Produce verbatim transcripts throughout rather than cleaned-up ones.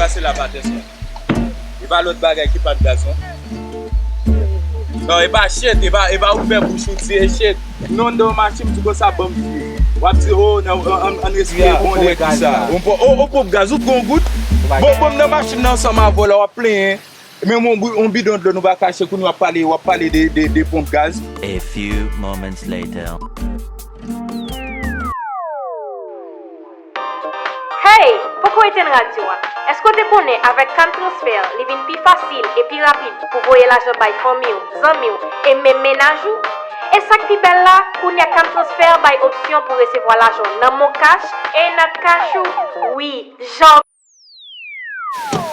Pase la pa tèt sa. E pa lòt bagay ki pa t gaz non. Non, e pa shit, e pa, e pa ouvè bouch ou di e shit. Non, nan machin m di konsa ban m di. W ap di, oh, nan, an, an, an respire bon lè ki sa. Ou pwòp gaz, ou pran gout. Bon, bon, m nan machin nan ansanm avè w la, w ap plenyen. Men yon bi-, yon bidon dlo nou pa kache, kounye w ap pale, w ap pale de, de, de ponp gaz. A few moments later. Hey! Poko etenn radyo a. Èske w te konnen avèk Cam Transfer, li vin pi fasil e pi rapid pou voye lajan bay fanmi w, zanmi w, e menm mennaj ou? E sa k pi bèl la, kounye a Cam Transfer bay opsyon pou resevwa lajan nan MonCash e nan Cash ou. Wi, jan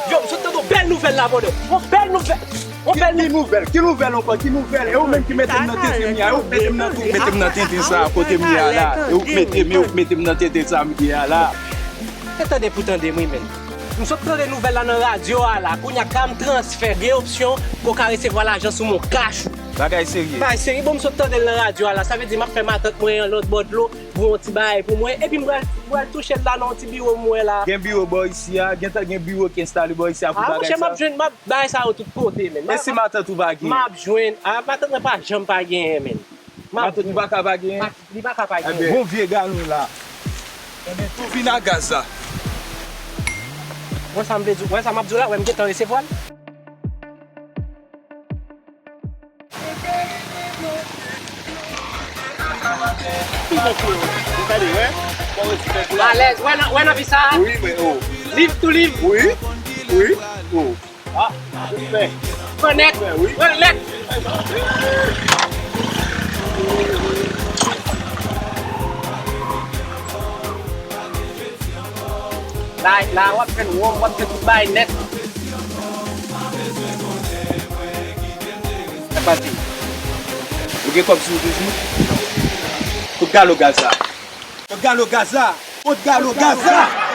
Yo, m sot tande yon bèl nouvèl la, brother. Yon bèl nouvèl. Yon bèl nouvèl. Ki nouvèl ankò? Ki nouvèl? E ou menm ki mete m nan tenten m ye a. E ou k mete m nan tenten sa kote m ye a la. E ou k mete m, e ou k mete m nan tenten sa m ye a la. Se tande pou tande m wi, men. M sot tande nouvèl la nan radyo a la. Kounye a Cam Transfer gen opsyon pou w ka resevwa lajan sou MonCash ou. Bagay serye. Bagay serye. Bon, m sot tande l nan radyo a la. Sa vle di m ap fè matant mwen an lòt bò dlo. Pou yon ti bagay pou mwen. Epi m pral, m pral touche l la nan yon ti biwo m wè la. Gen biwo bò isi a, gentan gen biwo ki enstale bò isi a pou bagay sa. Ah, monchè, m ap jwenn, m ap bagay sa yo tout kote, men. E si matant ou pa gen? M ap jwenn. Ah, matant mwen pa janm pa genyen, men. Matant ou pa ka pa genyen? Li pa ka pa genyen. Bon vye galon la. Ebyen, tou vin a gaz la. Wè sa m vle di, wè sa m ap di w la, wè m gentan resevwa l. Alèz, wè nan, wè nan vi sa a. Wi, men, oh. Live to live. Wi, wi, oh. Ah, respè. Pran nèt. Respè, wi. Pran nèt. La, la, w ap jwenn wòm, w ap jwenn tout bagay nèt. Sa pati. Ou gen kòb sou ou toujou? Kot galo gaz la? Kot galo gaz la? Kot galo gaz la?